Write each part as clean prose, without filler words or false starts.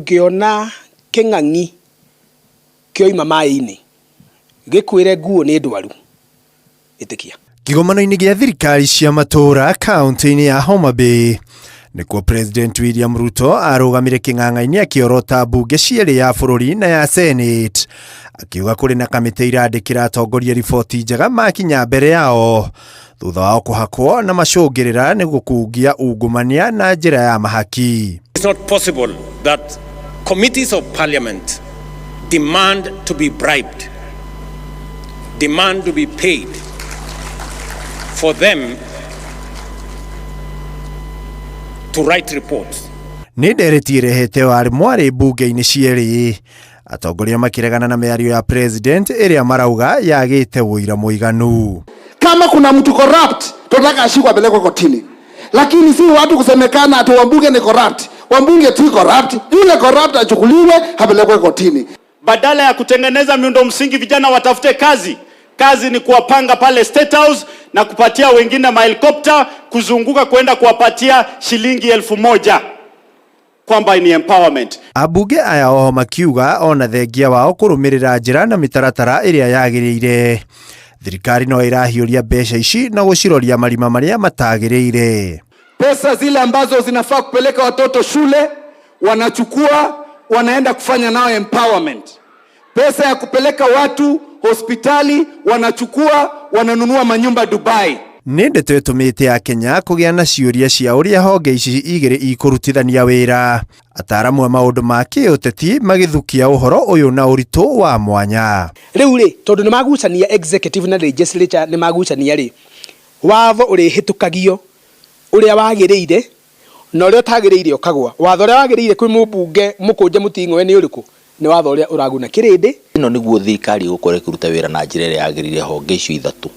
Ũngĩona kĩng'ang'i kĩoima maĩ-inĩ gĩkwĩre nguo nĩ ndwaru, ĩtĩkia. Kĩgomano-inĩ gĩa thirikari cia matũũra kaunti-inĩ ya Homa Bay nĩkuo President William Ruto arũgamire kĩng'ang'a-inĩ akĩorota mbunge cierĩ ya bũrũri na ya Senate, akiuga kũrĩ na kamĩtĩ irandĩkĩra atongoria riboti njega makinya mbere yao thutha wao kũhakwo na macũngĩrĩra nĩ gũkungia ungumania na njĩra ya mahaki. It's not possible that committees of parliament demand to be bribed, demand to be paid for them to write reports. Nĩ ndereti ĩrehete warĩ mwarĩ mbunge-inĩ cierĩ, atongoria makĩregana na mĩario ya president ĩrĩa marauga yagĩte ũira mũiganu. Kama kuna mtu corrupt, tunataka ashikwe apelekwe kotini, lakini si watu kusemekana ati wambunge ni corrupt. Wambunge si corrupt, yule corrupt achukuliwe apelekwe kotini. Badala ya kutengeneza miundo msingi vijana watafute kazi, kazi ni kuwapanga pale State House na kupatia wengine mahelikopta kuzunguka kwenda kuwapatia shilingi 1000 kwamba ni empowerment. Ambunge aya oho makiuga ona thengia wao kũrũmĩrĩra njĩra na mĩtaratara ĩrĩa yagĩrĩire, thirikari no ĩrahiũria mbeca ici na gũciroria marima marĩa matagĩrĩire. Pesa zile ambazo zinafaa kupeleka watoto shule wanachukua wanaenda kufanya nao empowerment. Pesa ya kupeleka watu hospitali wanachukua wananunua manyumba Dubai. Nĩ ndeto ĩtũmĩte Akenya kũgĩa na ciũria cia ũrĩa honge ici igĩrĩ ikũrutithania wĩra. Ataaramu a maũndũ ma kĩũteti magĩthukia ũhoro ũyũ na ũritũ wa mwanya. Rĩu rĩ, tondũ nĩ magucania executive na legislature nĩ magucania rĩ, watho ũrĩhĩtũkagio ũrĩa wagĩrĩire na ũrĩa ũtagĩrĩire ũkagwa. Watho ũrĩa wagĩrĩire kwĩ mũmbunge mũkũnje mũting'oe nĩ ũrĩkũ? Nĩ watho ũrĩa ũraguna kĩrĩndĩ. Ĩno nĩguo thirikari ĩgũkorwo ĩkĩruta wĩra na njĩra ĩrĩa yagĩrĩire honge icio ithatũ,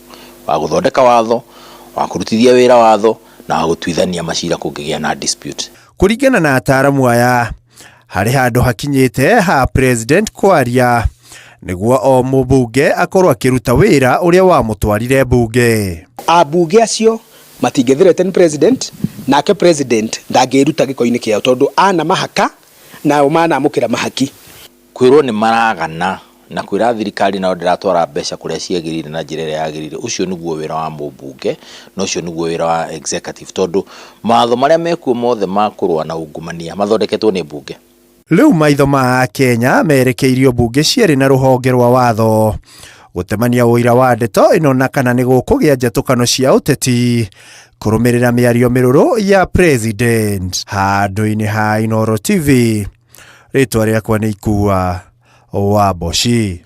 wa gũthondeka watho, wa kũrutithia wĩra watho na wa gũtuithania macira kũngĩgĩa na dispute. Kũringana na ataaramu aya, harĩ handũ hakinyĩte ha president kwaria nĩguo o mũmbunge akorwo akĩruta wĩra ũrĩa wamũtwarire mbunge. Ambunge acio matingĩ president, nake president ndangĩruta gĩko-inĩ kĩao tondũ ana mahaka nao manamũkĩra mahaki. Kwĩrwo nĩ maragana na kwĩra thirikari nao ndĩratwara mbeca kũrĩa ciagĩrĩire na njĩra ĩrĩa yagĩrĩire, ũcio nĩguo wĩra wa mũmbunge na ũcio nĩguo wĩra wa executive, tondũ mawatho marĩa mekuo mothe ma kũrũa na ungumania mathondeketwo nĩ mbunge. Rĩu maitho ma Akenya merekeirio mbunge cierĩ na rũhonge rwa watho gũtemania ũira wa ndeto ĩno na kana nĩ gũkũgĩa njatũkano cia ũteti kũrũmĩrĩra mĩario mĩrũrũ ya president. Handũ-inĩ ha Inooro TV, rĩtwa rĩakwa nĩ Ikua wa Mboci.